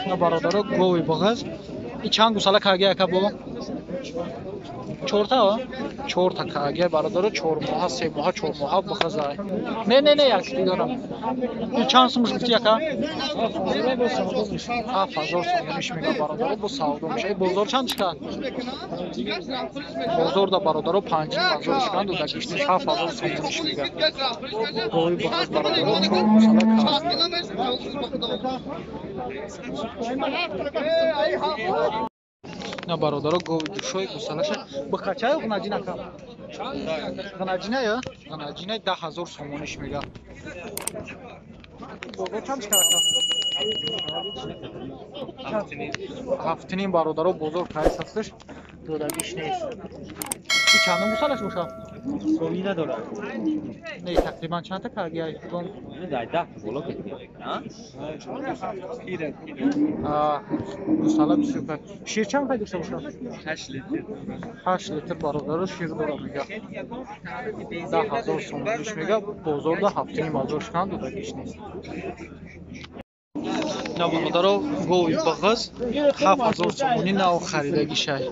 На бародаро, гови бағаз. И чанд гусала каги ака бо? Чорта? Чорта каги бародаро, 4 моҳа, 3 моҳа, 4 моҳа бағазай. Не, не, не, як дидорам. И чанд сумуш гуфти, ака? 7000 сомониш мега, бародаро, бо савдо меша. Бозор чанд шикан? Бозор да, бародаро, 5000 шикан, додагиш нест, 7000 сомониш мега. Гови бағаз, бародаро, чор гусала каги. На, бародаро, гови душои гусалаша. Бихачаю ғнаҷин, ака? Ғнаҷина ё? Ғнаҷина 10 000 сомониш мега. Бозор чанд шикан, ака? 7,5, бародаро, бозор прайс ҳасташ, додагиш нест. И чандум гусалаш боша? Сови надорад. Не, тақрибан чандта карги ай? Дай 10 боло. Гусала бисёр кар. Шир чанд қай дошта боша? 8 литр. 8 литр, бародаро, шир дора мега. 10 000 сомониш мега, бозорда 7,5 ҳазор шикан, додагиш нест. На, бародаро, гови бағаз 7000 сомонӣ нав харидагишай.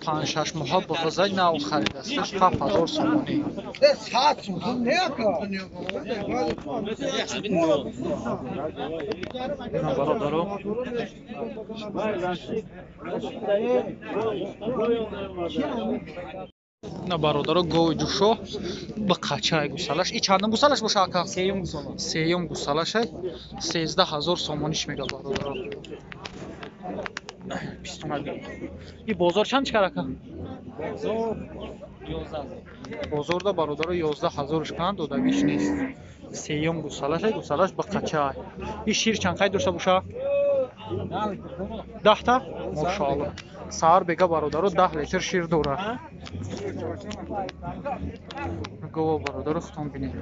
5-6 моҳа бағазай, нав харидасташ, 7000 сомонӣ. На, бародаро, на, бародаро, гови ҷушо ба қачай гусалаш. И чандум гусалаш боша, ака? Сеюм гусала. Сеюм гусалашай, 13 000 сомониш мега, бародаро. Бистуна. И бозор чанд чикар, ака? Бозор 11 000. Бозорда, бародаро, 11 000 шикан, додагиш нест. Сеюм гусалашай, гусалаш ба қачай. И шир чанд қай дошта боша? 10 та? Мошоалло. Саҳар бега, бародаро, 10 литр шир дорад. Гова, бародаро, худтон бинед.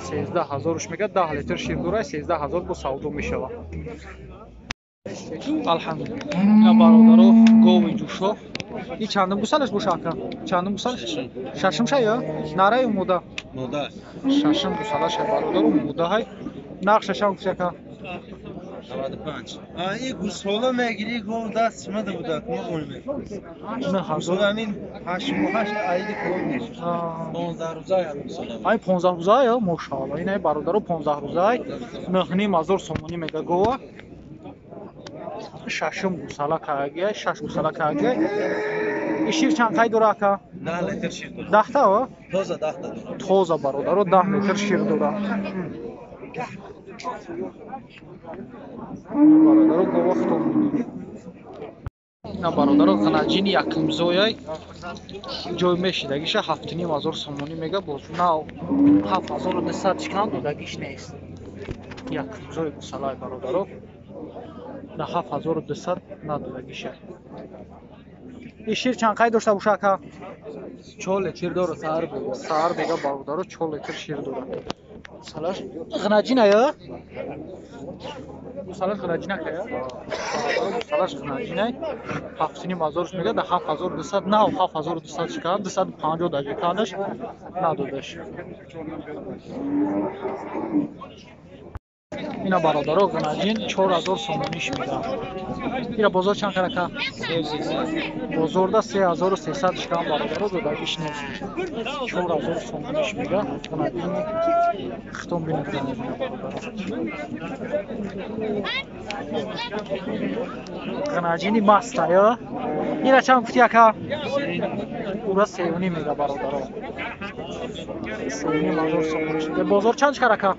13 000-ш мега, 10 литр шир дорад, 13 000 бо савдо мешавад. Алҳамдулилла, бародаро, гови ҷушо. И чандум гусалаш боша, ака? Чандум гусалаш? Шашум ша ё? Нараю мода? Мода. Шашум гусалаша, бародаро, модаҳай. Нарх шашам гуфти, ака? 95. И гусола мегири, гов даст шумада буда, мо гӯем. 9000. Ҳамин 8 моҳаш аиди калон мешуд. 15 рӯза ҳамин гусола. Ай 15 рӯза ё? Мошоалло. Инай, бародаро, 15 рӯзаай. 9500 сомонӣ мега гова. Шашум гусала каагия, шаш гусала каагия. И шир чанд қай дора, ака? 10 литр шир дора. 10 та? Тоза 10 та дора. Тоза, бародаро, 10 литр шир дора. Бародаро, гова худтон бинед. На, бародаро, ғнаҷини якумзояй, ҷой мешидагиша 7500 сомонӣ мега, боз нав 7200 шикан, додагиш нест. Якумзои гусалай, бародаро, на 7200 надодагиша. И шир чанд қай дошта боша, ака? 4 литр дора саҳар бега. Саҳар бега, бародаро, 4 литр шир дора. Гусалаш ғнаҷина ё? Гусалаш ғнаҷина кая? Гусалаш ғнаҷинай, 7500-ш мега, да 7200, нав 7200 шикан, 250 даҷа канаш надодаш. Ина, бародаро, ғнаҷин 4000 сомониш мега. Ира бозор чанд карака? Бозорда 3300 шикан, бародаро, додагиш нест. 4000 сомониш мега ғнаҷини. Хитон бинед ғнаҷина, бародаро. Ғнаҷини маста ё? Ира чанд гуфти, ака? Ура 3,5 мега, бародаро. 3500 сомониш мега. Бозор чанд шикар, ака?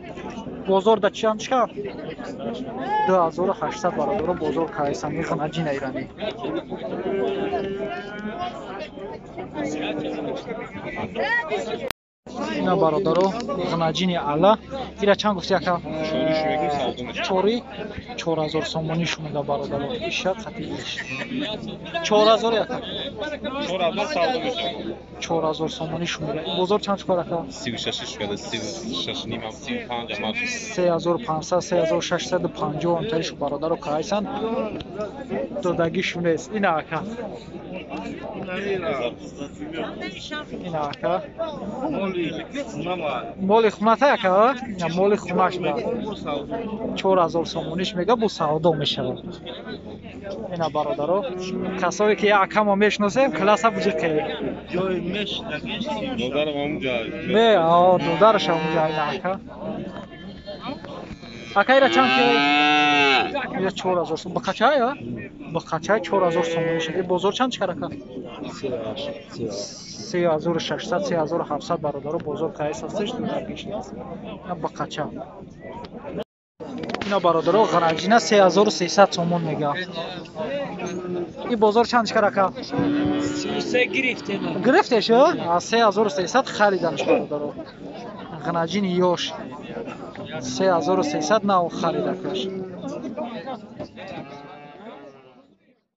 Бозор да чанд шикар? 2800, бародаро, бозор кайсани ғнаҷина ирани. Ина, бародаро, ғнаҷини ала. Ира чанд гуфти, ака? Чори 4000 сомонӣ шумега бародаро. Иша қати иш. 4000 яка. 4000 савдо мешавад. 4000 сомонӣ шумега. Бозор чанд шукар ака? 36 шукада, 36 ним, 35 амал. 3500, 3650 амтари шу бародаро кайсан. Додагишу нест. Ина ака. Ина ака. Моли хуната ака? Ина моли хунаш да. 4000 сомониш мега бо савдо мешавад. Ина бародаро, касое ки акамо мешиносем, класа буҷиқе. Ҷои мешидагиш. Додарам ҳамунҷа. Не, а додараш ҳамунҷа ина ака. Ака ира чанд ки? Ира 4000 сом. Ба қачай, а? Ба қачай 4000 сомониш. Бозор чанд чикар ака? 3600, 3700 бародаро бозор кайс ҳастеш, додагиш нест. Ина ба қача. Ина бародаро ғараҷина 3300 сомон мега. И бозор чанд чикар ака? 33 гирифтем. Гирифтеш, а? 3300 хариданш бародаро. Ғараҷини ёш. 3300 нав харидакаш.